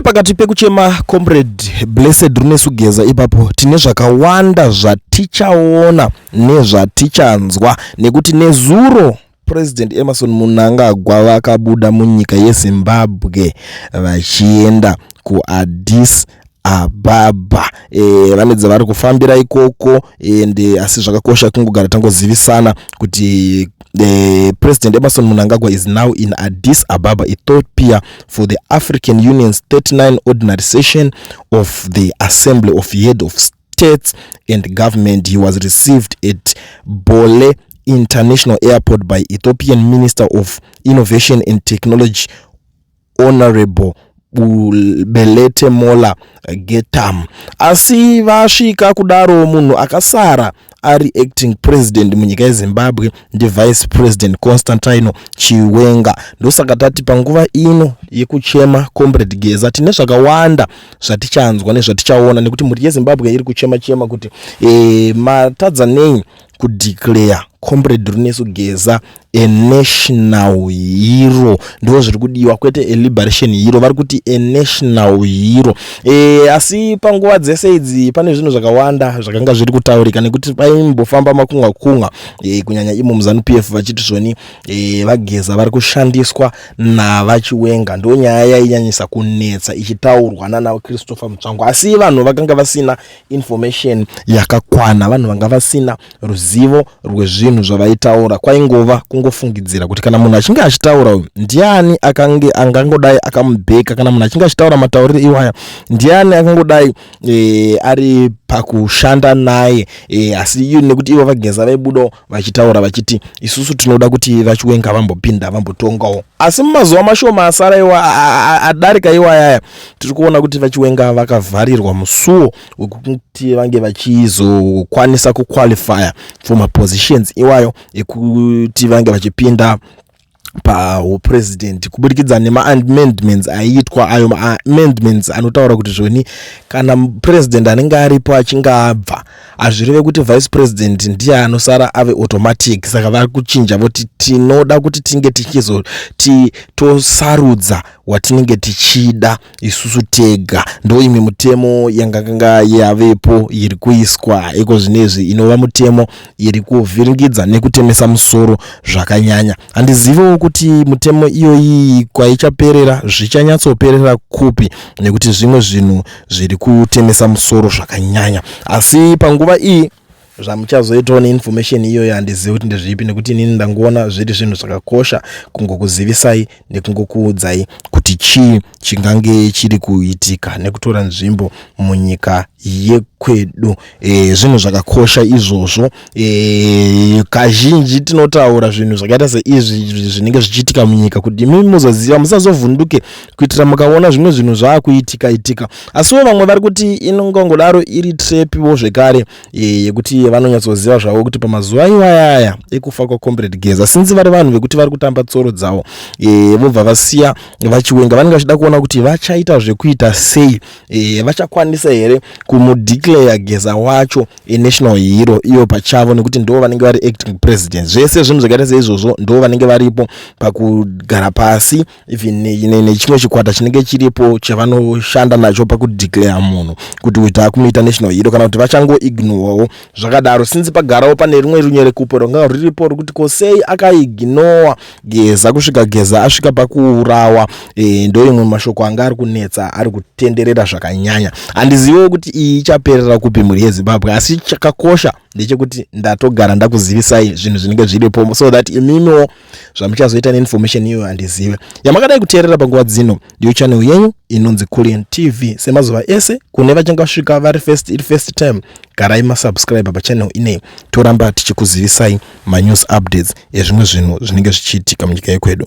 Pakati pekuchema Comrade Blessed Runesu Geza ipapo, tine zvakawanda zvatichaona nezvatichanzwa, nekuti nezuro President Emmerson Mnangagwa vakabuda munyika yeZimbabwe vachienda kuAddis Ababa. Vane dzavari kufambira ikoko ende, asi zvakakosha kungogara tangozivisana kuti President Emmerson Mnangagwa is now in Addis Ababa, Ethiopia, for the African Union's 39 ordinary session of the Assembly of Head of States and Government. He was received at Bole International Airport by Ethiopian Minister of Innovation and Technology, Honorable Belete Mola Getam. Asi vasvika kudaro, munhu akasara ari acting president munyika yeZimbabwe ndiVice President Constantino Chiwenga. Ndosaka tati panguva ino yekuchema Comrade Geza, tine zvakawanda zvatichanzwa nezvatichaona, nekuti mhuri yeZimbabwe iri kuchema chema kuti matadza nei kudeclare Comrade Runesu Geza a national hero. Ndo zviri kudiwa, kwete a liberation hero, vari kuti a national hero. Asi panguva dzese idzi pane zvinhu zvakawanda zvakanga zviri kutaurika, nekuti paimbofamba makunga kunga, kunyanya imo muZANU PF, vachiti zvoni vaGeza vari kushandiswa navaChiwenga. Ndo nyaya yainyanyisa kunetsa ichitaurwa nana Christopher Mutsvangwa, asi vanhu vakanga vasina information yakakwana, vanhu vanga vasina ruzivo rwezvinhu zvavaitaura. Kwaingova kungofungidzira kuti kana munhu achinge achitaura uyu, ndiani akange angangodai akamubheka? Kana munhu achinge achitaura matauriro iwaya, ndiani akangodai ari pakushanda naye? Asi iyo nekuti ivo vaGeza vaibudawo vachitaura vachiti isusu tinoda kuti vaChiwenga vambopinda, vambotongawo. Asi mumazuva mashoma asara iwa adarika iwayaya, tiri kuona kuti vaChiwenga vakavharirwa musuwo wekuti vange vachizokwanisa kuqualifya for mapositions iwayo ekuti vange vachipinda paupresident, kubudikidza nemaamendments aiitwa, ayo maamendments anotaura kuti zvoni kana president anenge aripo achinge abva, hazvireve kuti vice president ndiye anosara ave automatic. Saka vari kuchinja, voti tinoda kuti tinge tichizoti tosarudza watinenge tichida isusu tega. Ndo imwe mutemo yangakanga yavepo iri kuiswa iko zvinezvi, inova mutemo iri kuvhiringidza nekutemesa musoro zvakanyanya. Handiziviwo kuti mutemo iyoyi kwaichaperera, zvichanyatsoperera kupi, nekuti zvimwe zvinhu zviri kutemesa musoro zvakanyanya. Asi panguva iyi zvamuchazoitawo neinformation iyoyo handizivi kuti ndezvipi, nekuti inini ndangoona zviri zvinhu zvakakosha kungokuzivisai nekungokuudzai kuti chii chingange chiri kuitika nekutora nzvimbo munyika yekwedu. Zvinhu zvakakosha izvozvo. Kazhinji tinotaura zvinhu zvakaita seizvi zvinenge zvichiitika munyika kuti imi muzoziva, musazovhunduke, kuitira mukaona zvimwe zvinhu zvaakuitika itika. Asiwo vamwe vari kuti inongongodaro iri trapwo zvekare, yekuti vanonyatsoziva zvavo kuti pamazuva iwayaya ekufa kwaComrade Geza, sinzi vari vanhu vekuti vari kutamba tsoro dzavo, vobva vasiya vaChiwenga, vanenge vachida kuona kuti vachaita zvekuita sei, vachakwanisa here kumudeclare Geza wacho national hero iyo pachavo, nekuti ndo vanenge vari acting president. Zvese zvinhu zvakaita seizvozvo, ndo vanenge varipo pakugara pasi, even nechimwe chikwata chinenge chiripo chavanoshanda nacho pakudeclare munhu kuti uyu taakumuita national hero, kana kuti vachangoignorawo zvakadaro, sinzi pagarawo pane rimwe runyerekupo ranga ruripo rekuti ko sei akaignowa Geza kusvika Geza asvika pakuurawa. Ndo imwe mashoko anga ari kunetsa, ari kutenderera zvakanyanya. Handiziviwo kuti iyi ichaperera kupi, mhuri yeZimbabwe, asi chakakosha ndechekuti ndatogara ndakuzivisai zvinhu zvinenge zviripo, so that imimiwo zvamuchazoita neinformation iyoyo handizive. Yamakadai kuteerera panguva dzino ndiyo channel yenyu inonzi Culian TV. Semazuva ese, kune vachangasvika vari first, iri first time, garai masubscribe pachannel inei, toramba tichikuzivisai manews updates ezvimwe zvinhu zvinenge zvichiitika munyika yekwedu.